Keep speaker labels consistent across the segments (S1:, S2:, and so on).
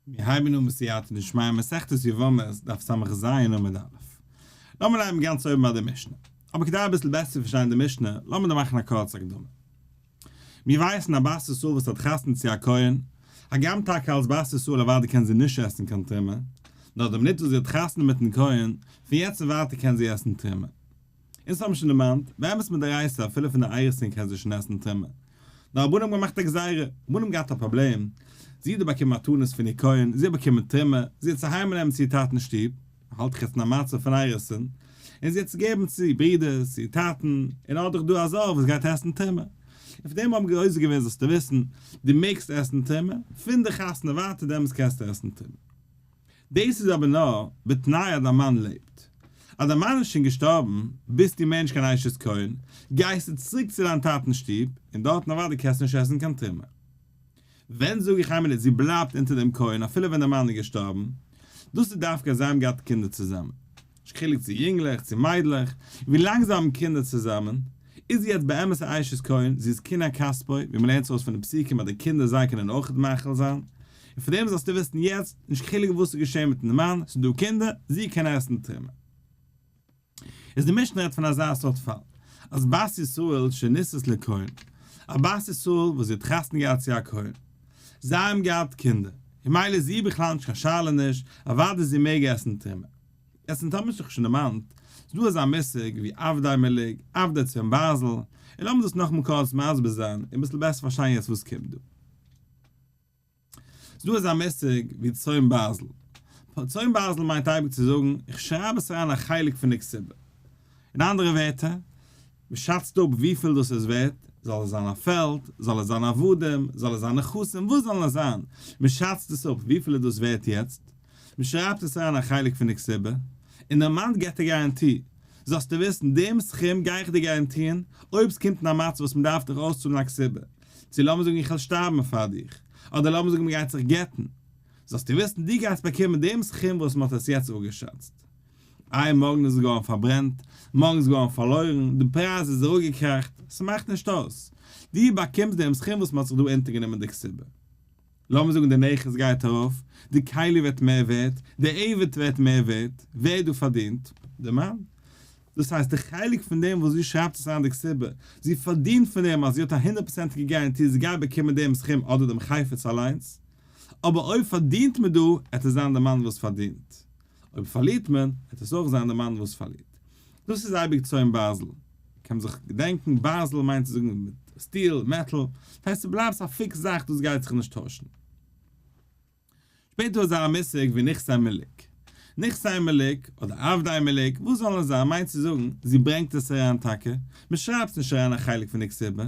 S1: מיר הייבן אן בסייעתא דשמיא מסכת יבמות דף ס"ז עמוד א'. לאמיר הייבן גאנץ אויבן ביי די משנה. אבער כדי אביסל בעסער צו פארשטיין די משנה, לאמיר דא מאכן א קורצע הקדמה. מיר ווייסן א בת ישראל וואס האט חתונה צו א כהן, הגם טאקע אלס בת ישראל אוודאי קען זי נישט עסן קיין תרומה, נאר די מינוט וואס זי האט חתונה מיטן כהן, פון יעצט און ווייטער קען זי עסן תרומה. אונז האבן שוין דערמאנט, באמת מדאורייתא אפילו פון די אירוסין קען זי שוין עסן תרומה. נאר רבנן האבן געמאכט א גזירה, רבנן האבן געהאט א פראבלעם, זי האט דא באקומען מתנות פון איר כהן, זי האט באקומען תרומה, זי האט עס אהיימגענומען צו איר טאטן שטוב, האלט איך יעצט אין א מצב פון אירוסין, און זי האט עס געגעבן צו איר ברודערס, צו איר טאטן, און האט דאך דא א זר וואס גייט עסן תרומה. און פון דעם האבן גוזר געווען זאלסטו וויסן, דו מעגסט עסן תרומה, פון די חתונה ווייטער דעמאלטס קענסטו עסן תרומה. דאס איז אבער נאר בתנאי אז דיין מאן לעבט. אז דיין מאן איז שוין געשטארבן, ביסטו מער נישט קיין אשת כהן, גייסטו צוריק צו דיין טאטנ'ס שטוב, און דארטן אוודאי קענסטו נישט עסן קיין תרומה. ווען זאג איך איין מינוט זי בלייבט אונטער דעם כהן אפילו ווען דער מאן איז געשטארבן? דאס איז דווקא אז זיי האבן געהאט קינדער צוזאמען. נישט קיין חילוק צו יונגלעך צו מיידלעך, ווילאנג זיי האבן קינדער צוזאמען, איז זי יעצט באמת א אשת כהן, זי איז קונה כספו, ווי מ'לערנט ארויס פון די פסוקים אז די קינדער זיי קענען אויכעט מאכיל זיין, און פון דעם זאלסטו וויסן יעצט, נישט קיין חילוק וואס איז געשען מיטן מאן, ס'איז דא קינדער, זי קען עסן תרומה. איז די משנה רעדט פון אזא סארט פאל, אז בת ישראל שנישאת לכהן, א בת ישראל וואס זי האט חתונה געהאט צו א כהן, זיי האבן געהאט קינדער, און מילא איז זי בכלל נישט קיין שאלה נישט, אוודאי זי מעג עסן תרומה. יעצט אונז האבן זיך שוין דערמאנט, ס'איז דא אזא מושג ווי עבדי מלוג, עבדי צאן ברזל, און לאמיר דאס נאכאמאל קורץ מסביר זיין און אביסל בעסער פארשטיין יעצט וואס קומט דא. ס'איז דא אזא מושג ווי צאן ברזל. צאן ברזל מיינט אייביג צו זאגן, איך שרייב עס אריין א חלק פון די כתובה. אין אנדערע ווערטער, מען שאצט אפ וויפיל דאס איז ווערט, זאל עס זיין א פעלד, זאל עס זיין עבדים, זאל עס זיין נכסים, וואס זאלן עס זיין, מען שאצט עס אפ וויפיל איז דאס ווערט יעצט, מען שרייבט עס אריין א חלק פון די כתובה, און דער מאן געבט א גאראנטי, זאלסטו וויסן, דעם סכום גיי איך דיר גאראנטירן, אויב עס קומט אין א מצב וואס מען דארף דיך אויסצאלן א כתובה, צו לאמיר זאגן איך וועל שטארבן פאר דיך, אדער לאמיר זאגן מען גייט זיך גט'ן, זאלסטו וויסן דו גייסט באקומען דעם סכום וואס מען האט עס יעצט אפגעשאצט. איי מארגן איז עס געווארן פארברענט, מארגן איז געווארן פארלוירן, די פרייז איז אראפגעקראכט, ס'מאכט נישט אויס, דו באקומסט דעם סכום וואס מ'האט זיך דא אונטערגענומען די כתובה. לאמיר זאגן די נכס גייט ארויף, די כלי ווערט מער ווערט, די עבד ווערט מער ווערט, ווער האט דא פארדינט? די מאן. דאס הייסט די חלק פון דעם וואס זי שרייבט עס אריין די כתובה, זי פארדינט פון דעם אז זי האט א הונדערט פראצענטיגע גאראנטי זי גייט באקומען דעם סכום אדער דעם חפץ אליינס, אבער אויב פארדינט מען דא, עט עס זיין די מאן וואס פארדינט. אויב פארלירט מען, וועט עס אויך זיין די מאן וואס פארלירט. דאס איז אייביג צאן ברזל. קען מען זיך געדענקן, ברזל מיינט צו זאגן מיט steel, מעטאל. דאס הייסט ס'בלייבט א fix זאך, דאס גייט זיך נישט טוישן. שפעטער איז א מושג ווי נכסי מלוג. נכסי מלוג, אדער עבדי מלוג, וואס זאל עס זיין, מיינט צו זאגן, זי ברענגט עס אריין טאקע, מען שרייבט עס נישט אריין א חלק פון די כתובה,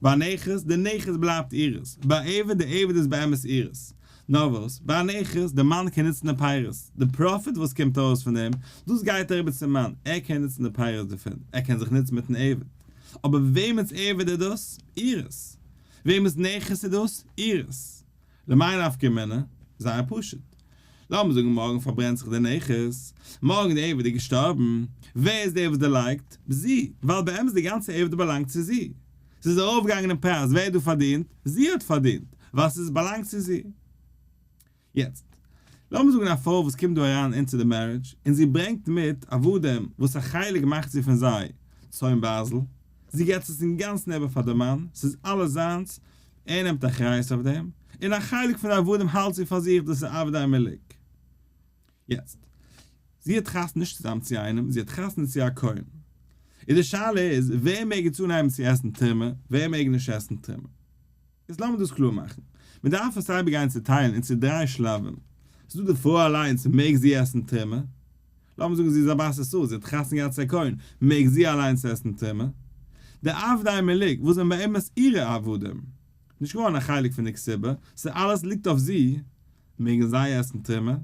S1: ביי א נכס, די נכס בלייבט אירס, ביי עבד, די עבד איז באמת אירס. נאר וואס, ביי א נכס, די מאן קען נוצן די פירות, די profit וואס קומט ארויס פון דעם, דאס גייט אריבער צום מאן, ער קען נוצן די פירות דערפון, ער קען זיך נוצן מיטן עבד. אבער וועמענס עבד איז דאס? אירס. וועמענס נכס איז דאס? אירס. למאי נפקא מינה? זייער פשוט. לאמיר זאגן מארגן פארברענט זיך די נכס, מארגן די עבד איז געשטארבן, ווער איז דער וואס דערלייגט? זי, ווייל באמת די גאנצע עבד באלאנגט צו זי. ס'איז ארויפגעגאנגען אין פרייז, ווער האט דא פארדינט? זי האט פארדינט, ווייל ס'איז באלאנגט צו זי. יעצט, לאמיר זאגן א פרוי וואס קומט דא אריין into די marriage, און זי ברענגט מיט עבדים וואס א חלק מאכט זי פון זיי צאן ברזל, זי געבט עס אינגאנצן איבער פאר די מאן, ס'איז אלעס זיינס, ער נעמט אחריות אויף דעם, און א חלק פון די עבדים האלט זי פאר זיך, דאס איז עבדי מלוג. יעצט, זי האט חתונה נישט צוזאם צו איינעם, זי האט חתונה צו א כהן. איז די שאלה איז, ווער מעג יעצט אנהייבן צו עסן תרומה, ווער מעג נישט עסן תרומה? איז לאמיר דאס קלאר מאכן. מען דארף עס אייביג גיין צוטיילן אין צו דריי שלבים. ס'איז דא די פרוי אליינס, מעג זי עסן תרומה? לאמיר זאגן זי איז א בת ישראל, זי האט חתונה געהאט צו א כהן, מעג זי אליינס עסן תרומה? די עבדי מלוג, וואס זענען באמת אירע עבדים, נישט געווארן א חלק פון די כתובה, ס'איז אלעס ליגט אויף זי, מעגן זיי עסן תרומה?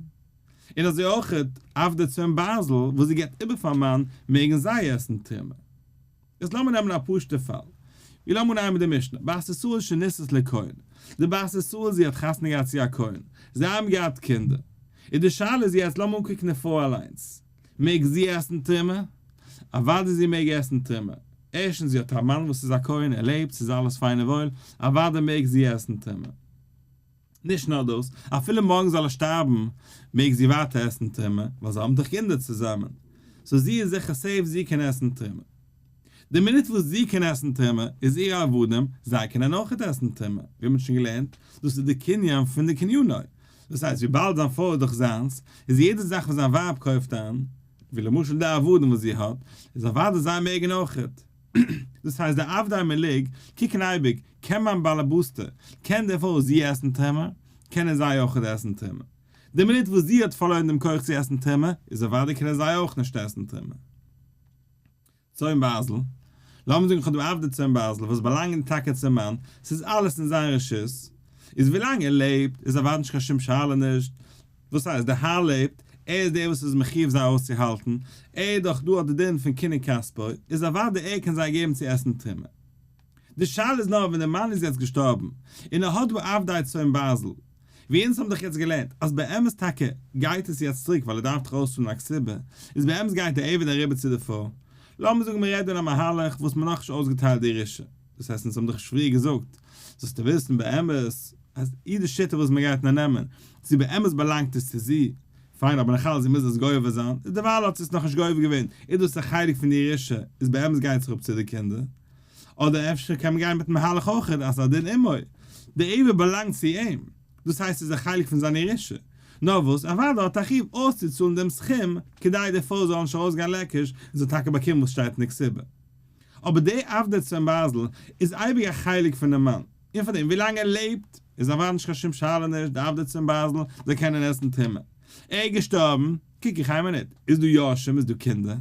S1: און אזוי אויך עבדי צאן ברזל, וואס זי געבט איבער פארן מאן, מעגן זיי עסן תרומה? יעצט לאמיר נעמען א פשוט'ע פאל. ווי לאמיר אנהייבן מיט די משנה, בת ישראל שנישאת לכהן. די בת ישראל זי האט חתונה געהאט צו א כהן. זיי האבן געהאט קינדער. איז די שאלה איז יעצט לאמיר אנקוקן די פרוי אליינס. מעג זי עסן תרומה? אוודאי זי מעג עסן תרומה. ערשטנס זי האט א מאן וואס איז א כהן, ער לעבט, ס'איז אלעס פיין און וואויל, אוודאי מעג זי עסן תרומה. נישט נאר דאס, אפילו מארגן זאל ער שטארבן, מעג זי ווייטער עסן תרומה, ווייל זיי האבן דאך קינדער צוזאמען. so זי איז זיכער safe זי קען עסן תרומה. די מינוט וואס זי קען עסן תרומה, איז אירע עבדים, זיי קענען אויכעט עסן תרומה. ווי מ'האט שוין געלערנט, דאס איז די קנין פון די קנינו. דאס הייסט, וויבאלד זיין פרוי איז דאך זיינס, איז יעדע זאך וואס זיין ווייב קויפט איין, ווי למשל די עבדים וואס זי האט, איז אוודאי זיי מעגן אויכעט. דאס הייסט די עבדי מלוג קוקן אייביג, קען מיין באלעבאסטע, קען די פרוי זי עסן תרומה, קענען זיי אויכעט עסן תרומה. די מינוט וואס זי האט פארלוירן דעם כח צו עסן תרומה, איז אוודאי קענען זיי אויך נישט עסן תרומה. צאן ברזל, לאמיר זאגן איך האב דא עבדי צאן ברזל וואס באלאנגען טאקע צום מאן, ס'איז אלעס אין זיין רשות, איז ווילאנג ער לעבט איז אוודאי נישט קיין שום שאלה נישט, וואס הייסט דער האר לעבט, ער איז דער וואס איז מחיוב זיי אויסצוהאלטן, ער איז דאך דא האט די דין פון קינוי כספו, איז אוודאי ער קען זיי געבן צו עסן תרומה. די שאלה איז נאר ווען דער מאן איז יעצט געשטארבן, און ער האט דא עבדי צאן ברזל, ווי אונז האבן דאך יעצט געלערנט אז באמת טאקע גייט עס יעצט צוריק ווייל ער דארף דאך אויסצאלן א כתובה, איז באמת גייט דער עבד אריבער צו די פרוי. לאמיר זאגן מ'רעדט דא אין א מהלך וואס מ'האט נאכנישט אויסגעטיילט די ירושה, דאס הייסט אונז האבן דאך פריער געזאגט, זאלסטו וויסן באמת אז אי די שיטה וואס מ'גייט נאר נעמען, צו באמת באלאנגט עס צו זי, פיין אבער נאכאלץ זי מוז עס גובה זיין, איז דערווייל האט זי עס נאכנישט גובה געווען, איז דאס א חלק פון די ירושה, איז באמת גייט עס אראפ צו די קינדער. אדער אפשר קען מען גיין מיטן מהלך אויך אז הדין עמו, די עבד באלאנגט צו אים, דאס הייסט ס'איז א חלק פון זיין ירושה, נאר וואס אוודאי האט א חיוב אויסצוצאלן דעם סכום כדי די פרוי זאל נישט ארויסגיין לעקיש און זאל טאקע באקומען וואס שטייט אין די כתובה. אבער די עבדי צאן ברזל איז אייביג א חלק פונעם מאן, און פאר דעם ווילאנג ער לעבט איז אוודאי נישט קיין שום שאלה נישט די עבדי צאן ברזל זיי קענען עסן תרומה. ער איז געשטארבן, קוק איך איין מינוט, איז דא יורשים איז דא קינדער?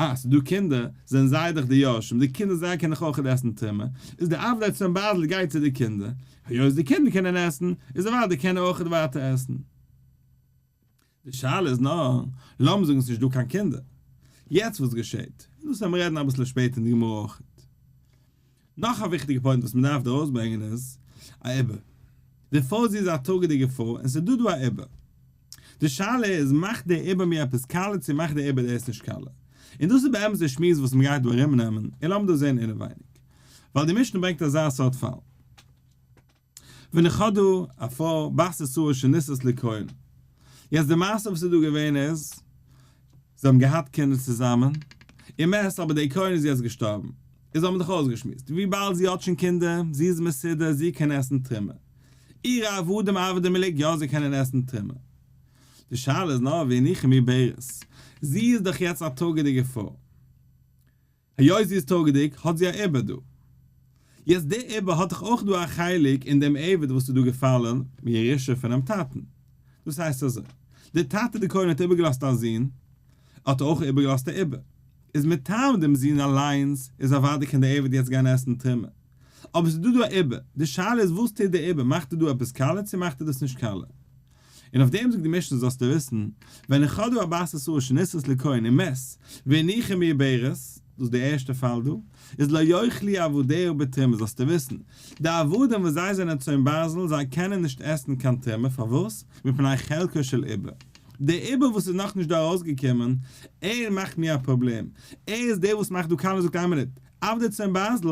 S1: אה ס'איז דא קינדער, זענען זיי דאך די יורשים, די קינדער זיי קענען דאך אויכעט עסן תרומה, איז די עבדי צאן ברזל גייט צו די קינדער, היות די קינדער קענען עסן, איז אוודאי קען ער אויכעט ווייטער עסן. די שאלה איז נאר, לאמיר זאגן ס'נישט דא קיין קינדער, יעצט וואס געשעט? און דאס וועלן מיר רעדן אביסל שפעטער אין די גמרא אויכעט. נאך א וויכטיגע point וואס מ'דארף דא ארויסברענגען איז, א עובר. די פרוי זי איז א טראגעדיגע פרוי און ס'איז דא דא א עובר. די שאלה איז, מאכט דער עובר מיר עפעס קאלע צו מאכט דער עובר דאס נישט קאלע? און דאס איז באמת די שמועס וואס מ'גייט דא ארומנעמען, און לאמיר דאס זען אינעווייניג. ווייל די משנה ברענגט אזא סארט פאל. ווען איך האב דא א פרוי בת ישראל שנישאת לכהן. יעצט די מעשה וואס איז דא געווען איז, זיי האבן געהאט קינדער צוזאמען, און מת, אבער דער כהן איז יעצט געשטארבן. איז האבן זיך אויסגעשמועסט, וויבאלד זי האט שוין קינדער, זי איז מסודר, זי קען עסן תרומה. אירע עבדים עבדי מלוג, יא זיי קענען עסן תרומה. די שאלה איז נאר והניחה מעוברת. זי איז דאך יעצט א טראגעדיגע פרוי. היות זי איז טראגעדיג האט זי א עובר דא. יעצט דער עובר האט דאך אויך דא א חלק אין דעם עבד וואס איז דא געפאלען מירושה פונעם טאטען. דאס הייסט אזוי, דער טאטע דער כהן האט איבערגעלאזט א זון, האט ער אויך איבערגעלאזט א עובר. איז מטעם דעם זון אליינס איז אוודאי קען דער עבד יעצט גיין עסן תרומה. אבער ס'איז דא דא א עובר. די שאלה איז וואס טוט דער עובר, מאכט ער דא עפעס קאלע צו מאכט ער דאס נישט קאלע? און אויף דעם זאגט די משנה זאלסטו וויסן, ווען איך האב דא א בת ישראל שנישאת לכהן ומת והניחה מעוברת, דאס איז די ערשטע פאל דא, איז לא יאכלו עבדיה בתרומה, זאלסטו וויסן, די עבדים וואס זיי זענען צאן ברזל זיי קענען נישט עסן קיין תרומה, פארוואס? מפני חלקו של עובר. דער עובר וואס איז נאכנישט דא ארויסגעקומען, ער מאכט מיר א פראבלעם, ער איז דער וואס מאכט דא קאלע זאגט איין מינוט, עבדי צאן ברזל,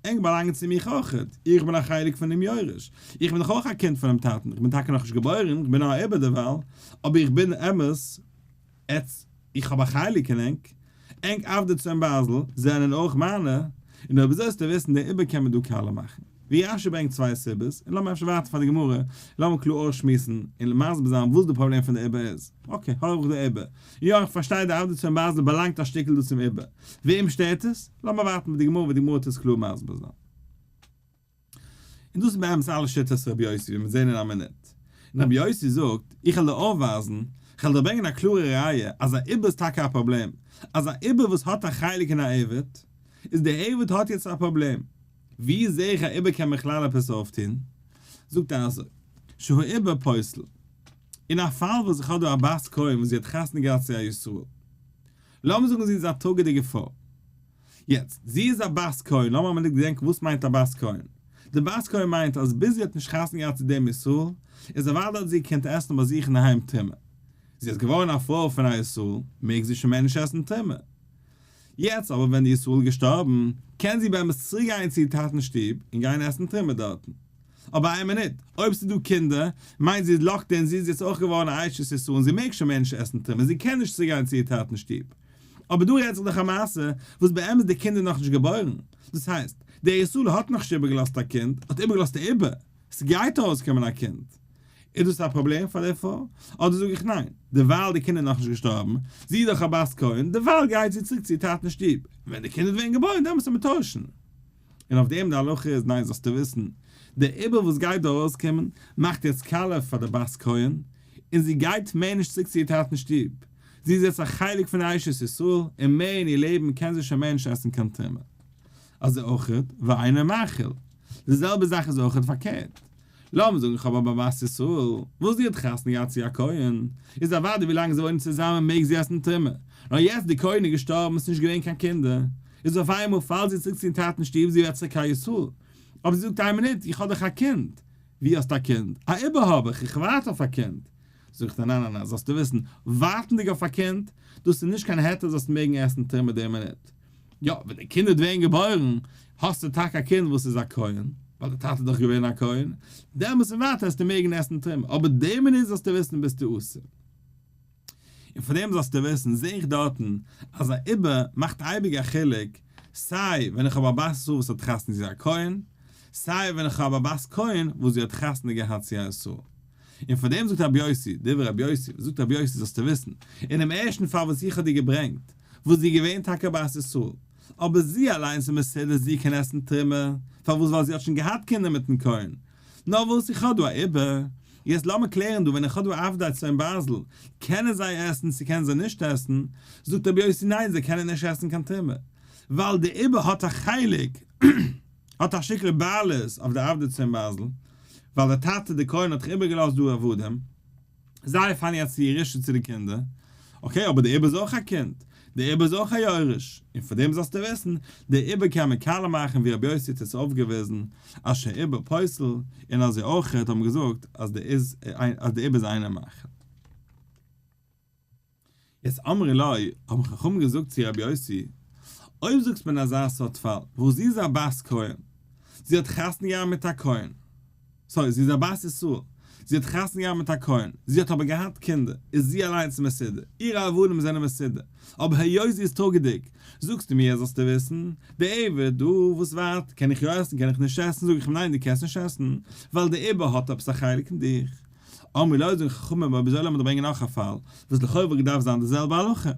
S1: ענק באלאנגען צו מיך אויכעט, איך בין א חלק פון דעם יורש, איך בין דאך אויך א קינד פונעם טאטן, איך בין טאקע נאכנישט געבוירן, איך בין נאר א עובר דערווייל, אבער איך בין אמת, עטס, איך האב א חלק אין ענק, ענק עבדי צאן ברזל זענען אויך מיינע, און אויב אזוי זאלסטו וויסן, דער עובר קען מען דא קאלע מאכן. ווי רשי ברענגט צוויי סיבות, און לאמיר אפשר ווארטן פאר די גמרא, לאמיר קלאר אויסשמועסן און מסביר זיין וואס די פראבלעם פון די עובר איז. okay, האב איך די עובר. יא, איך פארשטיי די עבדי צאן ברזל באלאנגט א שטיקל דא צום עובר. וועם שטערט עס? לאמיר ווארטן מיט די גמרא ווי די גמרא טוט עס קלאר מסביר זיין. און דאס איז באמת אלע שיטות רבי יוסי ווי מיר זעהן אין א מינוט. און רבי יוסי זאגט, איך וועל דיר אויפווייזן, איך וועל דיר ברענגען א קלארע ראיה אז א עובר איז טאקע א פראבלעם, אז א עובר וואס האט א חלק אין א עבד, איז דער עבד האט יעצט א פראבלעם. ווי זעה איך א עובר קען בכלל עפעס אויפטון? זאגט ער אזוי, שהעובר פוסל. אין א פאל וואס איך האב דא א בת כהן וואס זי האט חתונה געהאט צו א ישראל, לאמיר זאגן זי איז א טראגעדיגע פרוי. יעצט, זי איז א בת כהן, לאמיר א מינוט געדענקען וואס מיינט א בת כהן. די בת כהן מיינט אז ביז זי האט נישט חתונה געהאט צו דעם ישראל, איז אוודאי האט זי געקענט עסן ביי זיך אינדערהיים תרומה. זי איז געווארן א פרוי פון א ישראל, מעג זי שוין מער נישט עסן תרומה. יעצט אבער ווען די ישראל איז געשטארבן, קען זי באמת צוריק גיין צו איר טאטנ'ס שטוב און גיין עסן תרומה דארטן. אבער איין מינוט, אויב ס'איז דא קינדער, מיינט זי איז locked in, זי איז יעצט אויך געווארן א אשת ישראל און זי מעג שוין מער נישט עסן תרומה, זי קען נישט צוגיין צו איר טאטנ'ס שטוב. אבער דא רעדט זיך דאך א מעשה וואס באמת די קינד איז נאכנישט געבוירן, דאס הייסט, דער ישראל האט נאכנישט איבערגעלאזט א קינד, האט איבערגעלאזט א עובר, ס'גייט ארויסקומען א קינד. איז דאס א פראבלעם פאר די פרוי? אדער זאג איך ניין, דערווייל די קינד איז נאכנישט געשטארבן, זי איז דאך א בת כהן, דערווייל גייט זי צוריק צו איר טאטנ'ס שטוב, ווען די קינד וועט ווערן געבוירן דעמאלטס וועט מען טוישן. און אויף דעם די הלכה איז ניין זאלסטו וויסן, דער עובר וואס גייט דא ארויסקומען מאכט יעצט קאלע פאר די בת כהן, און זי גייט מער נישט צוריק צו איר טאטנ'ס שטוב, זי איז יעצט א חלק פון אשת ישראל, און מער אין איר לעבן קען זי שוין מער נישט עסן קיין תרומה. אזוי אויכעט ואינו מאכיל. די זעלבע זאך איז אויכעט פארקערט. לאמיר זאגן איך האב א בת ישראל וואס זי האט חתונה געהאט צו א כהן, איז אוודאי ווילאנג זיי וואוינען צוזאמען מעג זי עסן תרומה, נאר יעצט די כהן איז געשטארבן עס איז נישט געווען קיין קינדער, איז אויף איינמאל פאלט זי צוריק צו איר טאטנ'ס שטוב זי ווערט צוריק א ישראל. אבער זי זאגט איין מינוט איך האב דאך א קינד. ווי האסטו א קינד? א עובר האב איך, איך ווארט אויף א קינד. זאגט ער ניין ניין ניין זאלסטו וויסן, ווארטנדיג אויף א קינד, דאס איז נישט קיין היתר זאלסט מעגן עסן תרומה די מינוט. יא, ווען די קינד וועט ווערן געבוירן, האסטו טאקע א קינד וואס איז א כהן, ווייל די טאטע איז דאך געווען א כהן, דעמאלטס און ווייטער וועסטו מעגן עסן תרומה, אבער די מינוט זאלסטו וויסן ביסטו אסור. און פון דעם זאלסטו וויסן, זע איך דארטן אז א עובר מאכט אייביג א חילוק, סיי ווען איך האב א בת ישראל וואס האט חתונה צו א כהן, סיי ווען איך האב א בת כהן וואס זי האט חתונה געהאט צו א ישראל. און פאר דעם זאגט רבי יוסי, דברי רבי יוסי, זאגט רבי יוסי זאלסטו וויסן, אינעם ערשטן פאל וואס איך האב דיר געברענגט, וואס זי איז געווען טאקע בת ישראל, אבער זי אליינס איז מסודר זי קען עסן תרומה, פארוואס ווייל זי האט שוין געהאט קינדער מיטן כהן, נאר וואס איך האב דא א עובר, יעצט לאמיר קלערן דא ווען איך האב דא עבדי צאן ברזל, קענען זיי עסן צו קענען זיי נישט עסן, זאגט רבי יוסי ניין זיי קענען נישט עסן קיין תרומה, ווייל די עובר האט א חלק, האט א שטיקל בעלות אויף די עבדי צאן ברזל, ווייל דער טאטע דער כהן האט דאך איבערגעלאזט דא עבדים, זיי פאלן יעצט צו ירושה צו די קינדער, okay אבער דער עובר איז אויך א קינד, דער עובר איז אויך א יורש, און פאר דעם זאלסטו וויסן, דער עובר קען מען קאלע מאכן ווי רבי יוסי האט עס אויפגעוויזן, אז שהעובר פוסל, און אזוי אויך האט מען געזאגט אז דער עובר איז אינו מאכיל. יעצט אמרו לו, האבן חכמים געזאגט צו רבי יוסי, אויב זאגסט מיר אין אזא סארט פאל, וואס זי איז א בת כהן, זי האט חתונה געהאט מיט א כהן, sorry, זי איז א בת ישראל, זי האט חתונה געהאט מיט א כהן, זי האט אבער געהאט קינדער, איז זי אליינס מסודר, אירע עבדים זענען מסודר, אבער היות זי איז טראגעדיג, זאגסטו מיר זאלסטו וויסן, די עבד דא וואס ווארט, קען איך יא עסן קען איך נישט עסן, זאג איך אים ניין דו קענסט נישט עסן, ווייל די עובר האט עפעס א חלק אין דיך. אמרו לו זאגן חכמים אויב אזוי לאמיר דיר ברענגען נאך א פאל וואס לכאו' וואלט געדארפט זיין די זעלבע הלכה.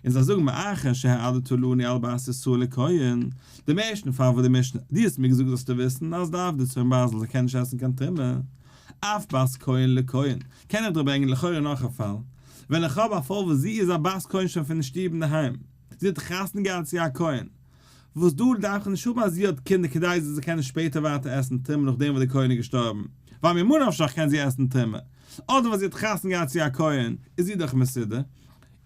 S1: און זיי זאגן מאחר שהעדת לנו על בת ישראל לכהן, דעם ערשטן פאל פון די משנה, דו האסט מיר געזאגט זאלסטו וויסן אז די עבדי צאן ברזל זיי קענען נישט עסן קיין תרומה, אף בת כהן לכהן, קען איך דיר ברענגען לכאורה נאך א פאל, ווען איך האב א פרוי וואס זי איז א בת כהן שוין פון שטוב אינדערהיים, זי האט חתונה געהאט צו א כהן, וואס דא דארף איך נישט האבן אז זי האט קינדער כדי זי זאל קענען שפעטער ווייטער עסן תרומה נאכדעם וואס דער כהן איז געשטארבן, ווייל ממה נפשך קען זי עסן תרומה, אדער ווייל זי האט חתונה געהאט צו א כהן איז זי דאך מסודר,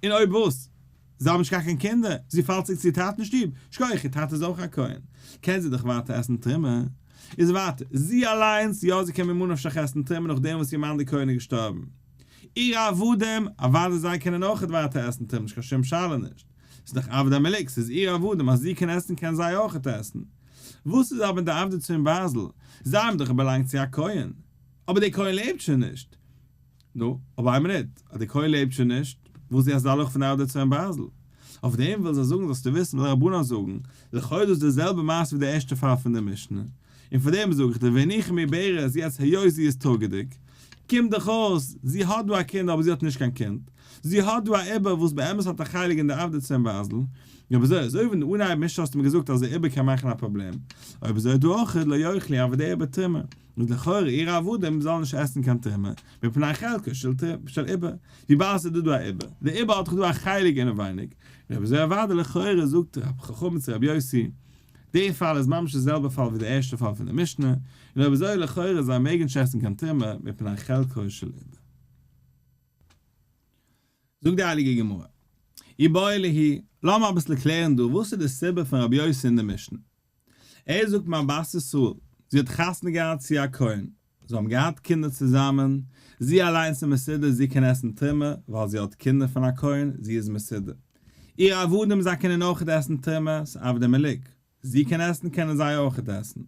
S1: און אויב וואס? זיי האבן נישט קיין קיין קינדער, זי פאלט צוריק צו איר טאטן שטוב, שכוח איר טאטע איז אויך א כהן, קען זי דאך ווייטער עסן תרומה. איז ווייטער, זי אליינס, יא זי קען ממה נפשך עסן תרומה נאכדעם וואס איר מאן דער כהן איז געשטארבן. אירע עבדים, אוודאי זיי קענען אויכעט ווייטער עסן תרומה נישט קיין שום שאלה נישט. ס'איז דאך עבדי מלוג, ס'איז איר עבדים, אז זי קען עסן קען זיי אויכעט עסן. וואס איז אבער די עבדי צאן ברזל? זיי האבן דאך באלאנגט צו א כהן. אבער דער כהן לעבט שוין נישט. נו, אבער איין מינוט, אז דער כהן לעבט שוין נישט, וואס איז די הלכה פון די עבדי צאן ברזל? אויף דעם ווילן זיי זאגן זאלסטו וויסן וויל רבנן זאגן, לכאו' איז דאס די זעלבע מעשה ווי די ערשטע פאל פון די משנה, און פאר דעם זאג איך דיר והניחו מעוברת יעצט היות זי איז טראגעדיג, קומט דאך אויס זי האט דא א קינד אבער זי האט נישט קיין קינד, זי האט דא א עובר וואס באמת האט א חלק אין די עבדי צאן ברזל, אויב אזוי אזוי ווי אין די אנהייב משנה האסטו מיר געזאגט אז די עובר קען מאכן א פראבלעם, אויב אזוי דא אויך לא יאכלו עבדי עובר תרומה, איז לכאורה אירע עבדים זאלן נישט עסן קיין תרומה, מפני חלקו של עובר, וויבאלד ס'איז דא דא א עובר, די עובר האט דאך דא א חלק אינעווייניג, און אויב אזוי אוודאי לכאורה זאגט רב חכמים צו רבי יוסי, די פאל איז ממש די זעלבע פאל ווי די ערשטע פאל פון די משנה, און אויב אזוי לכאורה זיי מעגן נישט עסן קיין תרומה מפני חלקו של עובר. זאגט די הייליגע גמרא, איבעיא להו, לאמיר אביסל קלערן דא וואס איז די סיבה פון רבי יוסי אין די משנה. ער זאגט מיין בת ישראל, זי האט חתונה געהאט צו א כהן, זיי האבן געהאט קינדער צוזאמען, זי אליינס איז מסודר זי קען עסן תרומה ווייל זי האט קינדער פון א כהן, זי איז מסודר. אירע עבדים זיי קענען אויכעט עסן תרומה, ס'איז עבדי מלוג, זי קען עסן קענען זיי אויכעט עסן.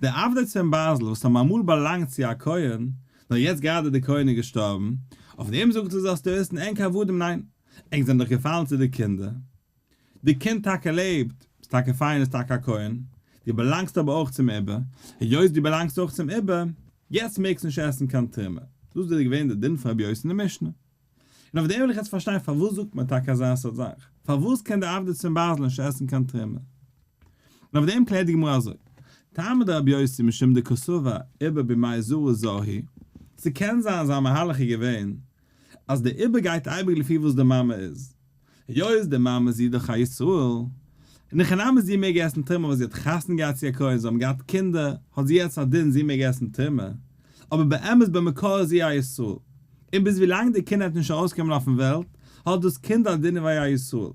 S1: די עבדי צאן ברזל וואס האבן אמאל באלאנגט צו א כהן, נאר יעצט גראדע די כהן איז געשטארבן, אויף דעם זאגט ער זאלסטו וויסן ענק עבדים ניין, ענק זענען דאך געפאלן צו די קינדער, די קינד טאקע לעבט, ביסט טאקע פיין איז טאקע א כהן, דו באלאנגסט אבער אויך צום עובר, היות דו באלאנגסט אויך צום עובר, יעצט מעגסטו נישט עסן קיין תרומה. דאס איז געווען די דין פון רבי יוסי אין די משנה. און אויף דעם וויל איך יעצט פארשטיין פארוואס זאגט מען טאקע אזא סארט זאך? פארוואס קען די עבדי צאן ברזל נישט עסן קיין תרומה? און אויף דעם קלערט די גמרא אזוי, טעמא דרבי יוסי משום דקסבר עובר במעי זרה זר הוא, ס'קען זיין זיין מהלך איז געווען אז די עובר גייט אייביג לפי וואס די מאמע איז, היות די מאמע זי איז דאך א ישראל, אין הכי נמי זי מעג עסן תרומה ווייל זי האט חתונה געהאט צו א כהן זיי האבן געהאט קינדער האט זי יעצט א דין זי מעג עסן תרומה, אבער באמת במקור איז זי א ישראל, און ביז ווילאנג די קינד העט נישט ארויסקומען אויפן וועלט האט דאס קינד א דין ווי א ישראל.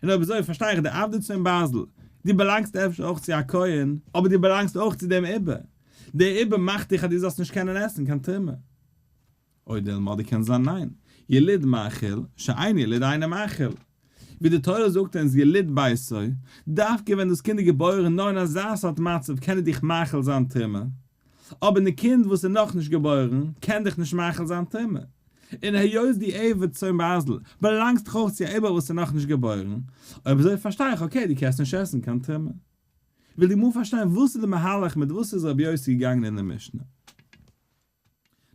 S1: און אויב אזוי פארשטיי איך די עבדי צאן ברזל, דו באלאנגסט אפשר אויך צו א כהן, אבער דו באלאנגסט אויך צו דעם עובר, דער עובר מאכט דיך אז דו זאלסט נישט קענען עסן קיין תרומה. או דילמא אדער קען זיין ניין, יליד מאכיל, שאין יליד אינו מאכיל. ווי די תורה זאגט אונז יליד ביתו, דווקא ווען דאס קינד איז געבוירן נאר אין אזא סארט מצב קען ער דיך מאכיל זיין תרומה, אבער די קינד וואס איז נאכנישט געבוירן קען דיך נישט מאכיל זיין תרומה. און היות דו עבד צאן ברזל באלאנגסט דאך אויך צו א עובר וואס איז נאכנישט געבוירן, אויב אזוי פארשטיי איך okay דו קענסט נישט עסן קיין תרומה. וויל די גמרא פארשטיין וואס איז די מהלך מיט וואס איז רבי יוסי געגאנגען אין די משנה.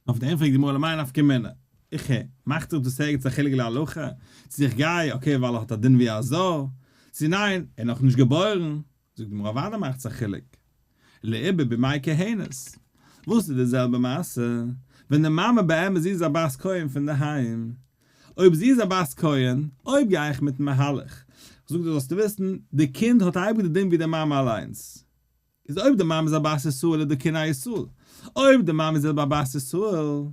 S1: אויף דעם פרעגט די גמרא למאי נפקא מינה? איך הער, מאכט זיך דאס ערגעץ א חילוק להלכה, צו איך גיי, okay ווייל ער האט א דין ווי א זר, צו ניין, ער איז נאכנישט געבוירן, זאגט די גמרא אוודאי מאכט זיך א חילוק, לעובר במעי כהנת, וואס איז די זעלבע מעשה, ווען די מאמע באמת זי איז א בת כהן פון די היים, אויב זי איז א בת כהן, אויב גיי איך מיטן מהלך, זאגט דו זאלסטו וויסן, די קינד האט אייביג די דין ווי די מאמע אליינס, איז אויב די מאמע איז א בת ישראל איז די קינד א ישראל, אויב די מאמע איז א בת ישראל,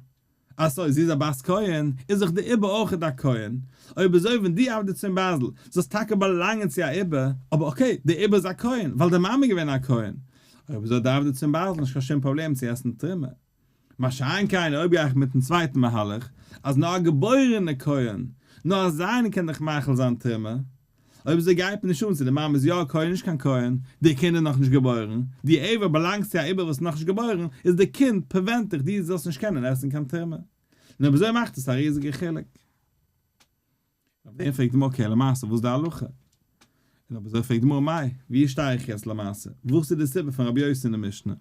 S1: אה sorry זי איז א בת כהן, איז דאך די עובר אויכעט א כהן, אויב אזוי ווען דו עבדי צאן ברזל זאלסט טאקע באלאנגען צו א עובר, אבער okay די עובר איז א כהן ווייל די מאמע איז געווען א כהן, אויב אזוי האט די עבדי צאן ברזל נישט קיין שום פראבלעם צו עסן תרומה. מה שאין כן אויב גיי איך מיטן צווייטן מהלך, אז נאר א געבוירענע כהן, נאר א זיינע קען דיך מאכיל זיין תרומה, אויב אזוי גייט מיר נישט אן צו די מאמע איז יא א כהן נישט קיין כהן, די קינד איז נאכנישט געבוירן, די עובר באלאנגט צו א עובר וואס איז נאכנישט געבוירן, איז די קינד prevent דיך דו זאלסט נישט קענען עסן קיין תרומה. און אויב אזוי מאכט עס א ריזיגע חילוק. אויף דעם פרעגט די גמרא okay למעשה וואס איז די הלכה? און אויב אזוי פרעגט די גמרא מאי, ווי שטיי איך יעצט למעשה? וואס איז די סיבה פון רבי יוסי אין די משנה?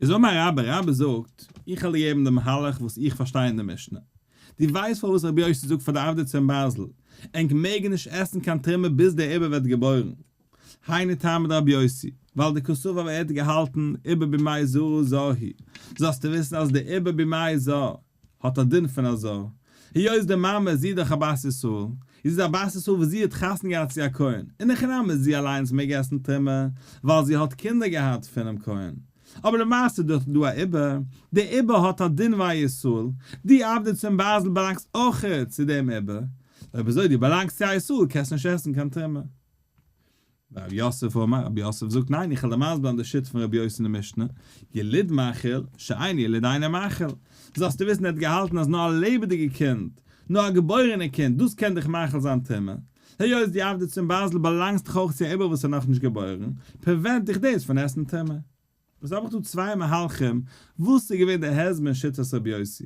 S1: איז אמר רבה, רבה זאגט, איך וועל דיר געבן די מהלך וואס איך פארשטיי אין די משנה. דו ווייסט פארוואס רבי יוסי זאגט פאר די עבדי צאן ברזל, ענק מעגן נישט עסן קיין תרומה ביז דער עובר ווערט געבוירן. היינו טעמא דרבי יוסי, ווייל דקסבר ער האט געהאלטן עובר במעי זרה זר הוא, זאלסטו וויסן אז דער עובר במעי זר האט א דין פון א זר, היות די מאמע זי איז דאך א בת ישראל, איז זי א בת ישראל וואס זי האט חתונה געהאט צו א כהן, אין הכי נמי זי אליינס מעג עסן תרומה ווייל זי האט קינדער געהאט פונעם כהן, אבער למעשה איז דאך דא א עובר, דער עובר האט א דין ווי א ישראל, דו עבדי צאן ברזל באלאנגסט אויך צו דעם עובר, אויב אזוי דו באלאנגסט צו א ישראל קענסט נישט עסן קיין תרומה. רב יוסף אמר, רב יוסף זאגט ניין איך וועל דיר מסביר זיין די שיטה פון רבי יוסי אין די משנה, יליד מאכיל, שאין יליד אינו מאכיל, זאלסטו וויסן ער האט געהאלטן אז נאר א לעבעדיגע קינד, נאר א געבוירענע קינד, דאס קען דיך מאכיל זיין תרומה, היות דו עבדי צאן ברזל באלאנגסט דאך אויך צו א עובר וואס איז נאכנישט געבוירן, prevent דיך דאס פון עסן תרומה. וואס האב איך דא צוויי מהלכים, וואס איז געווען די הסבר אין שיטת רבי יוסי?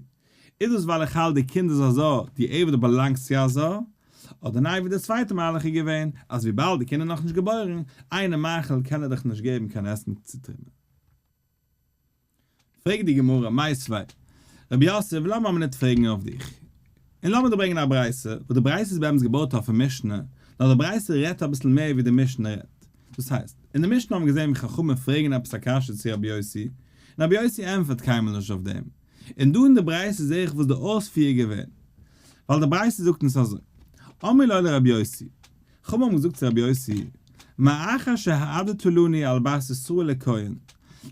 S1: איז דאס ווייל איך האלט די קינד איז א זר, די עבד באלאנגט צו א זר? אדער ניין ווי די צווייטע מהלך איז געווען, אז וויבאלד די קינד איז נאכנישט געבוירן, אינו מאכיל קען ער דיך נישט געבן קיין עסן צו תרומה. פרעגט די גמרא, מיתיבי, רב יוסף, לאמיר א מינוט פרעגן אויף דיך, און לאמיר דיר ברענגען א ברייתא, וואס די ברייתא איז באמת געבויט אויפן משנה, נאר די ברייתא רעדט אביסל מער ווי די משנה רעדט. דאס הייסט, אין די משנה האבן מיר געזען ווי חכמים פרעגן עפעס א קשיא צו רבי יוסי, און רבי יוסי ענטפערט קיינמאל נישט אויף דעם. און דא אין די ברייתא זע איך וואס די אויספיר איז געווען. ווייל די ברייתא זאגט אונז אזוי, אמרו לו לרבי יוסי, חכמים האבן געזאגט צו רבי יוסי, מאחר שהעדת לנו על בת ישראל לכהן,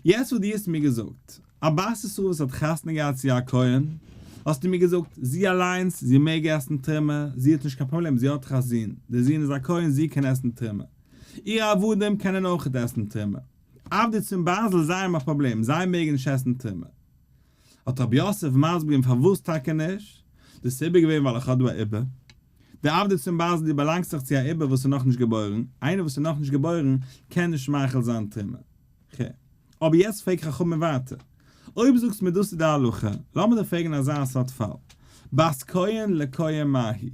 S1: יעצט וואס דו האסט מיר געזאגט, א בת ישראל וואס האט חתונה געהאט צו א כהן, האסטו מיר געזאגט, זי אליינס, זי מעג עסן תרומה, זי האט נישט קיין פראבלעם, זי האט דאך א זון, דער זון איז א כהן, זי קען עסן תרומה. אירע עבדים קענען אויכעט עסן תרומה. עבדי צאן ברזל זיי האבן א פראבלעם, זיי מעגן נישט עסן תרומה. האט רב יוסף מסביר געווען פארוואס טאקע נישט, די סיבה איז געווען ווייל איך האב דא א עובר. די עבדי צאן ברזל דו באלאנגסט זיך צו א עובר וואס איז נאכנישט געבוירן, איינער וואס איז נאכנישט געבוירן קען נישט מאכיל זיין תרומה. ח. אבער יעצט פרעג חכמים ווייטער, אויב זאגסטו מיר דאס איז די הלכה, לאמיר דיר פרעגן אזא סארט פאל, בת כהן לכהן מהו?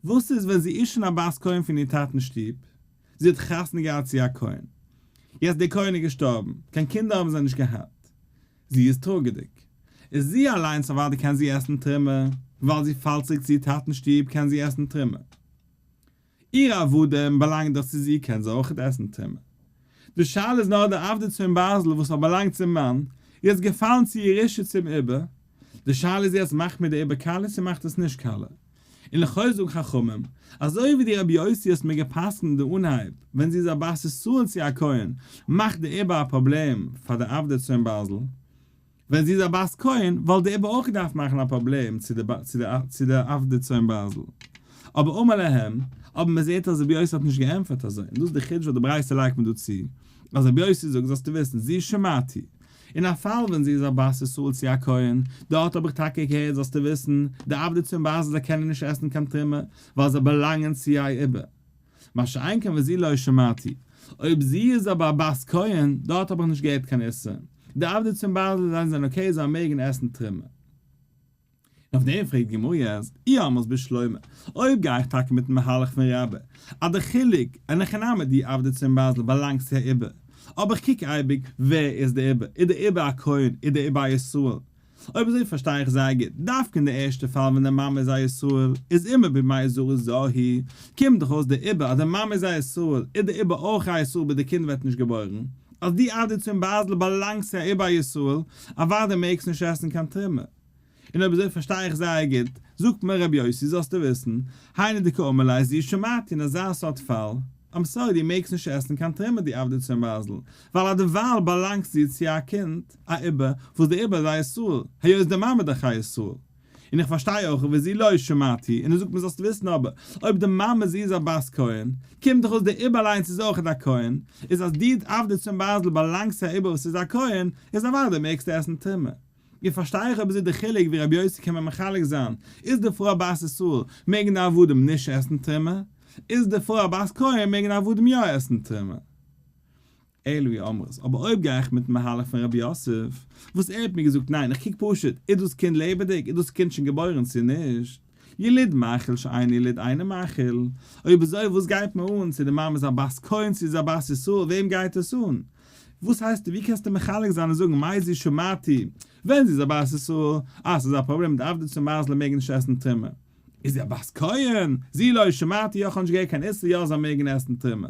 S1: וואס איז ווען זי איז שוין א בת כהן פון איר טאטנ'ס שטוב, זי האט חתונה געהאט צו א כהן, יעצט דער כהן איז געשטארבן, קיין קינדער האבן זיי נישט געהאט, זי איז טראגעדיג, איז זי אליינס אוודאי קען זי עסן תרומה, ווייל זי פאלט צוריק צו איר טאטנ'ס שטוב קען זי עסן תרומה. איר עבדים באלאנגט דאך צו זי קען זי אויכעט עסן תרומה. די שאלה איז נאר די עבדי צאן ברזל וואס האט באלאנגט צום מאן, יעצט געפאלן צו ירושה צום עובר, די שאלה איז יעצט מאכט מיר די עובר קאליע צו מאכט עס נישט קאליע. און לכאו' זאגן חכמים, אזוי ווי די רבי יוסי האסט מיר גע'פסק'נט אין די אנהייב, ווען זי איז א בת ישראל צו א כהן, מאכט די עובר א פראבלעם פאר די עבדי צאן ברזל. ווען זי איז א בת כהן וואלט די עובר אויך געדארפט מאכן א פראבלעם צו די עבדי צאן ברזל. אבער אמר להם, אבער מען זעט אז רבי יוסי האט נישט געענטפערט אזוי, און דאס איז די חידוש וואס די ברייתא לייגט מיר דא צו, אז רבי יוסי זאגט זאלסטו וויסן, זו שמעתי, אין א פאל ווען זי איז א בת ישראל צו א כהן, דארט האב איך טאקע געהערט זאלסטו וויסן, די עבדי צאן ברזל זיי קענען נישט עסן קיין תרומה, ווייל זיי באלאנגען צו א עובר. מה שאין כן וזו לא שמעתי, אויב זי איז אבער א בת כהן, דארט האב איך נישט געהערט קיין איסור, די עבדי צאן ברזל זיי זענען okay זיי מעגן עסן תרומה. און אויף דעם פרעגט די גמרא יעצט, אי אמרת בשלמא, אויב גיי איך טאקע מיטן מהלך פון רבה, אז די חילוק, אין הכי נמי די עבדי צאן ברזל באלאנגט צו א עובר, אבער איך קוק אייביג ווער איז די עובר, איז די עובר א כהן, איז די עובר א ישראל, אויב אזוי פארשטיי איך זייער גוט, דווקא אין די ערשטע פאל ווען די מאמע איז א ישראל, איז אימא במאי זרע זר היא, קומט דאך אויס די עובר אז די מאמע איז א ישראל, איז די עובר אויך א ישראל ביז די קינד ווערט נישט געבוירן, אז די עבדי צאן ברזל באלאנגט צו א עובר א ישראל, אוודאי מעגסט נישט עסן קיין תרומה. און אויב אזוי פארשטיי איך זייער גוט, זאגט מיר רבי יוסי זאלסטו וויסן, היינו דקאמר ליה זו שמעתי אין אזא סארט פאל, I'm sorry דו מעגסט נישט עסן קיין תרומה די עבדי צאן ברזל, ווייל א דערווייל באלאנגט זי צו א קינד, א עובר, וואס די עובר איז א ישראל, היות די מאמע דאך א ישראל. און איך פארשטיי אויך וזו לא שמעתי, און ער זאגט מיר זאלסט וויסן אבער, אויב די מאמע זי איז א בת כהן, קומט דאך אויס די עובר אליינס איז אויך א כהן, איז אז די עבדי צאן ברזל באלאנגט צו א עובר וואס איז א כהן, איז אוודאי מעגסטו עסן תרומה. איך פארשטיי איך אויב אזוי די חילוק ווי רבי יוסי קען מען מחלק זיין, איז די פרוי א בת ישראל מעגן די עבדים נישט עסן תרומה, איז די פרוי א בת כהן מעגן די עבדים יא עסן תרומה. אלא אי אמרת, אבער אויב גיי איך מיטן מהלך פון רבי יוסף, וואס ער האט מיר געזאגט ניין איך קוק פשוט איז דאס קינד לעבעדיג איז דאס קינד שוין געבוירן צו נישט, יליד מאכיל שאין יליד אינו מאכיל, אויב אזוי וואס גייט מיר אן צו די מאמע איז א בת כהן צו איז א בת ישראל וועם גייט עס אן? וואס הייסט ווי קענסטו מחלק זיין און זאגן מאי זו שמעתי ווען זי איז א בת ישראל אז ס'איז א פראבלעם מיט עבדי צאן ברזל מעגן נישט עסן תרומה איז זי א בת כהן זו לא שמעתי יא כ'האב נישט געהערט קיין איסור יא זיי מעגן עסן תרומה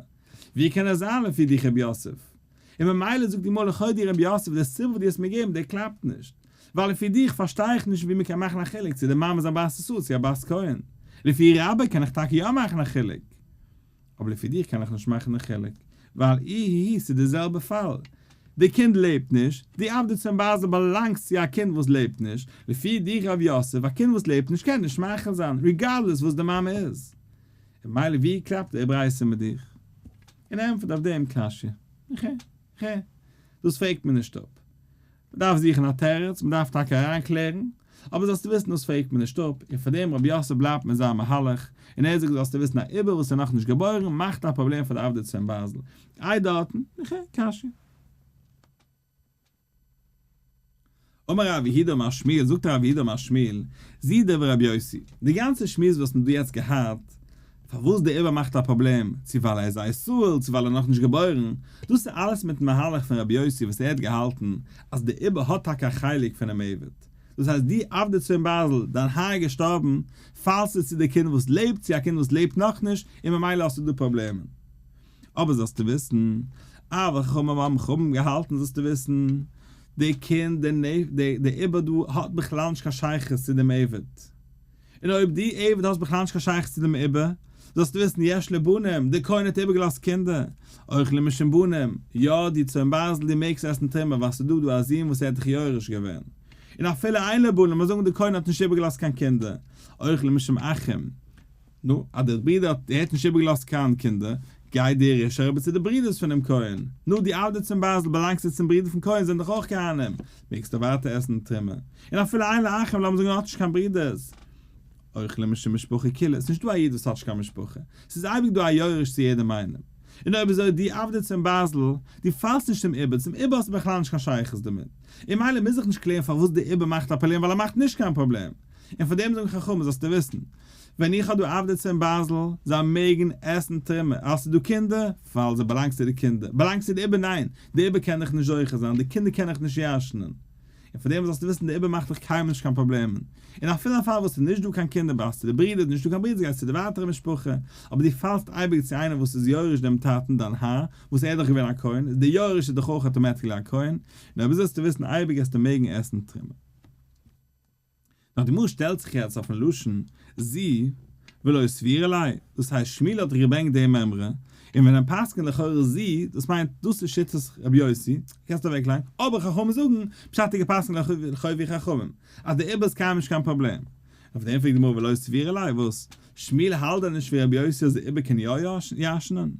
S1: ווי קען עס זיין לפי דיך רבי יוסף? און ממילא זאגט די גמרא לכאו' דיר רבי יוסף די סיבה וואס דו האסט מיר געגעבן דער קלאפט נישט ווייל לפי דיך פארשטיי איך נישט ווי מען קען מאכן א חילוק צו די מאמע איז א בת ישראל צו א בת כהן לפי רבה קען איך טאקע יא מאכן א חילוק אבער לפי דיך קען איך נישט מאכן די חילוק, ווייל אי הי ס'איז די זעלבע פאל. די קינד לעבט נישט, די עבדי צאן ברזל באלאנגט צו א קינד וואס לעבט נישט, לפי דיך ר' יוסף, א קינד וואס לעבט נישט קען נישט מאכיל זיין, regardless וואס די מאמע איז. און מילא ווי קלאפט די ברייתא מיט דיך? און ער ענטפערט אויף דעם קשיא. ח ח דאס פרעגט מען נישט אפ. מ'דארף זוכן א תירוץ, מ'דארף טאקע אריינקלערן, אבער זאלסטו וויסן דאס פרעגט מען נישט אפ, און פאר דעם רבי יוסף בלייבט מיט זיין מהלך, און ער זאגט זאלסטו וויסן א עובר וואס איז נאכנישט געבוירן מאכט א פראבלעם פאר די עבדי צאן ברזל, איי דארטן, וכו', קשיא. אמר רב יהודה אמר שמואל, זאגט רב יהודה אמר שמואל, זו דברי רבי יוסי, די גאנצע שמועס וואס מ'האט דא יעצט געהאט, פארוואס די עובר מאכט א פראבלעם, צו ווייל ער איז א ישראל, צו ווייל ער איז נאכנישט געבוירן, דאס איז אלעס מיטן מהלך פון רבי יוסי וואס ער האט געהאלטן אז די עובר האט טאקע א חלק פונעם עבד, דאס הייסט די עבדי צאן ברזל, דיין האר איז געשטארבן, פאלסטו צו די קינד וואס לעבט צו א קינד וואס לעבט נאכנישט, און ממילא האסטו דא פראבלעמען. אבער זאלסטו וויסן, אבל חכמים האבן חכמים געהאלטן זאלסטו וויסן, די קינד, די עובר דא האט בכלל נישט קיין שייכות צו דעם עבד. און אויב דו עבד האסט בכלל נישט קיין שייכות צו דעם עובר, זאלסטו וויסן יש לו בנים, דער כהן האט איבערגעלאזט קינדער, אוכלים משום בנים, יא דו צאן ברזל דו מעגסט עסן תרומה ווייל ס'איז דא דא א זון וואס ער האט דיך יורש געווען, און אפילו אין לו בנים, לאמיר זאגן דער כהן האט נישט איבערגעלאזט קיין קינדער, אוכלים משום אחים, נו, אז דער ברודער האט ער האט נישט איבערגעלאזט קיין קינדער, גייט די ירושה אריבער צו די ברודערס פונעם כהן, נו, דו עבדי צאן ברזל באלאנגסטו צום ברודער פון כהן זענען דאך אויך כהנים, מעגסטו ווייטער עסן תרומה, און אפילו אין לו אחים לאמיר זאגן ער האט נישט קיין ברודערס, אוכלים משום משפחה כולה, ס'נישט דא א איד וואס האט נישט קיין משפחה, ס'איז אייביג דא א יורש צו יעדעם איינעם. און אויב אזוי די עבדי צאן ברזל, דו פאלסט נישט צום עובר, צום עובר האסטו בכלל נישט קיין שייכות דערמיט. און מילא מוז איך נישט קלערן פארוואס די עובר מאכט א פראבלעם ווייל ער מאכט נישט קיין פראבלעם. און פאר דעם זאגן חכמים זאלסטו וויסן, ווען איך האב דא עבדי צאן ברזל, זיי מעגן עסן תרומה, אז ס'איז דא קינדער, פאלט זיי באלאנגט צו די קינדער, באלאנגט צו די עובר ניין, די עובר קען איך נישט זוכה זיין, די קינדער קען איך נישט ירש'נען. און פאר דעם זאלסטו וויסן די עובר מאכט דיך קיינמאל נישט קיין פראבלעמען, און אפילו א פאל וואס ס'איז נישט דא קיין קינדער באלאנגסט צו די ברידער, נישט דא קיין ברידער גייסט צו די ווייטערע משפחה, אבער דו פאלסט אייביג צו איינער וואס איז יורש דעם טאטן דיין האר, וואס ער איז דאך געווען א כהן, איז דער יורש איז דאך אויך automatically א כהן, און אויב אזוי זאלסטו וויסן אייביג וועסטו מעגן עסן תרומה. נאר די גמרא שטעלט זיך יעצט אויפן לשון זו ולא סבירא ליה, דאס הייסט שמואל האט דאך געברענגט די מימרא, און ווען ער פסק'נט לכאורה זו, דאס מיינט דאס איז שיטת רבי יוסי, קענסט אוועק לייגן, אבער חכמים זאגן, פשט איז געפסק'נט לכאו' ווי חכמים, אז די עובר איז קיינמאל נישט קיין פראבלעם. אויף דעם פרעגט די גמרא ולא סבירא ליה, וואס? שמואל האלט דען נישט ווי רבי יוסי אז די עובר קען יא ירש'נען?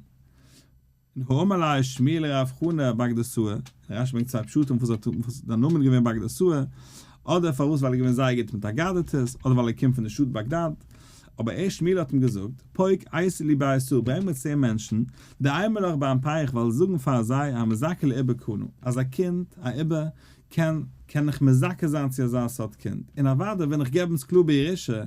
S1: און האמר ליה שמואל לרב חנא בגדסאה, און רשי ברענגט צוויי פשטים פארוואס האט פארוואס איז זיין נאמען געווען בגדסאה, אדער פארוואס ווייל ער איז געווען זייער גוט מיט אגדתות, אדער ווייל ער קומט פון די שטאט באגדאד, אבער ער שמואל האט אים געזאגט, פוק אייתי לי בי עשרה ברענג מיר צען מענטשן, דאימא לך באנפייך וועל זאגן פאר זיי המזכה לעובר קנה, אז א קינד, א עובר, קען קען איך מזכה זיין צו אזא סארט קינד, און אוודאי ווען איך געב אונז קלאר בירושה,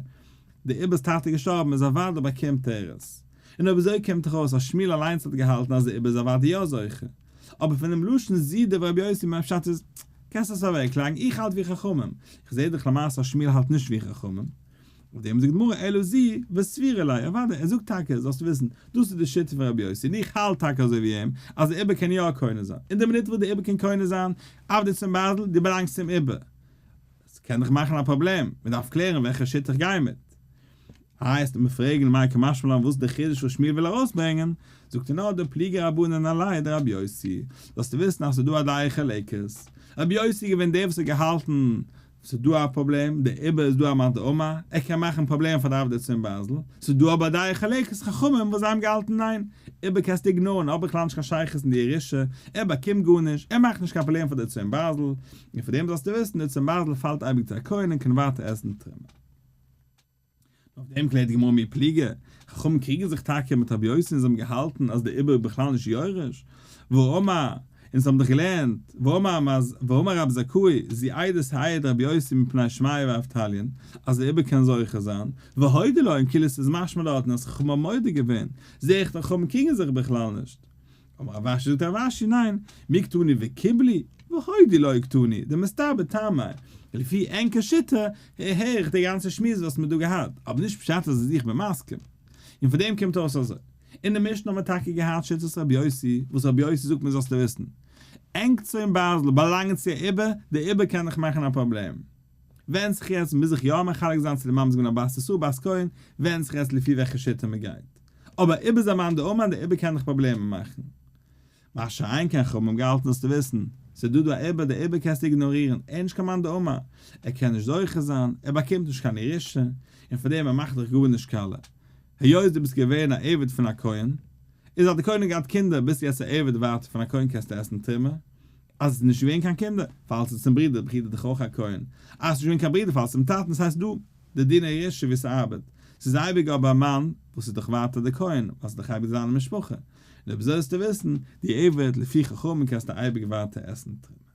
S1: די עובר'ס טאטע איז געשטארבן איז אוודאי באקומט ער עס. און אויב אזוי קומט דאך אויס אז שמואל אליינס האט געהאלטן אז די עובר איז אוודאי יא זוכה. אבער פון דעם לשון זו דברי רבי יוסי מיין פשט איז, קענסט עס אוועקלייגן, איך האלט ווי חכמים. איך זעה דאך למעשה אז שמואל האלט נישט ווי חכמים. אויף דעם זאגט די גמרא אלא זו וסבירא ליה, אוודאי, ער זאגט טאקע, זאלסטו וויסן, דאס איז די שיטה פון רבי יוסי, און איך האלט טאקע אזוי ווי אים, אז די עובר קען יא קונה זיין. אין די מינוט וואס די עובר קען קונה זיין, עבדי צאן ברזל, דו באלאנגסט צום עובר. עס קען דאך מאכן א פראבלעם, מען דארף קלערן וועלכע שיטה איך גיי מיט. איי עסט מיר פרעגן מאי קא משמע לן וואס איז די חידוש וואס שמואל וויל ארויסברענגען, זאגט ער נאר דפליגי רבנן עליה דרבי יוסי, זאלסטו וויסן אז ס'איז דא א דעה חולקת, רבי יוסי איז געווען דער וואס האט געהאלטן ס'איז דא א פראבלעם, דער עובר איז דא א מאן דאמר, ער קען מאכן פראבלעם פאר די עבדי צאן ברזל, ס'איז דא אבער א דעה חולקת חכמים וואס זיי האבן געהאלטן ניין, עובר קענסטו ignore ן, האט בכלל נישט קיין שייכות אין די ירושה, ער באקומט גארנישט, ער מאכט נישט קיין פראבלעם פאר די צאן ברזל, און פאר דעם זאלסטו וויסן, די צאן ברזל פאלט אייביג צו א כהן און קען ווייטער עסן תרומה. אויף דעם קלערט די גמרא מי פליגי, חכמים קריגן זיך טאקע מיט רבי יוסי און זיי האבן געהאלטן אז דער עובר איז בכלל נישט יורש, והאמר, אונז האבן דאך געלערנט, והאמר רב זכאי, זו עדות העיד רבי יוסי מפני שמעיה ואבטליון, אז דער עובר קען זוכה זיין, והודה לו, און כאילו ס'איז משמע דארטן אז חכמים האבן מודה געווען, זעה איך די חכמים קריגן זיך בכלל נישט. אמר רב אשי זאגט רב אשי ניין, מי קתני וקיבלו, והודו לא קתני, דמסתברא טעמא, לפי ענקער שיטה הער איך די גאנצע שמועס וואס מ'האט דא געהאט, אבער נישט פשט אז איך בין מסכים. און פון דעם קומט אויס אזוי. אין די משנה האבן מיר טאקע געהאט שיטת רבי יוסי, וואס רבי יוסי זאגט מיר זאלסטו וויסן, ענק צאן ברזל באלאנגען צו א עובר, די עובר קען דיך מאכן א פראבלעם. ווענדט זיך יעצט, מוז איך יא מחלק זיין צו די מאמע איז געווען א בת ישראל בת כהן, ווענדט זיך יעצט לפי וועלכע שיטה מ'גייט. אבער עובר איז א מאן דאמר, די עובר קען דיך פראבלעמען מאכן. מה שאין כן חכמים האבן געהאלטן זאלסטו וויסן, ס'איז דא דא א עובר, די עובר קענסטו איגנארירן, ער איז נישט קיין מאן דאמר, ער קען נישט זוכה זיין, ער באקומט נישט קיין ירושה, און פאר דעם ער מאכט דיך גארנישט קאלע. היות דו ביסט געווען א עבד פון א כהן, איז אז די כהן האט געהאט קינדער ביסטו יעצט א עבד ווייטער פון א כהן קענסטו עסן תרומה, אז עס איז נישט געווען קיין קינדער, פאלסטו צום ברודער, די ברודער איז דאך אויך א כהן, אז עס איז נישט געווען קיין ברודער פאלסטו צום טאטן, עס הייסט דא די דיני ירושה ווי עס ארבעט, ס'איז אייביג אבער א מאן וואס איז דאך ווייטער די כהן, ווייל ס'איז דאך אייביג זיינע משפחה, און אויב אזוי זאלסטו וויסן, די עבד לפי חכמים קענסטו אייביג ווייטער עסן תרומה.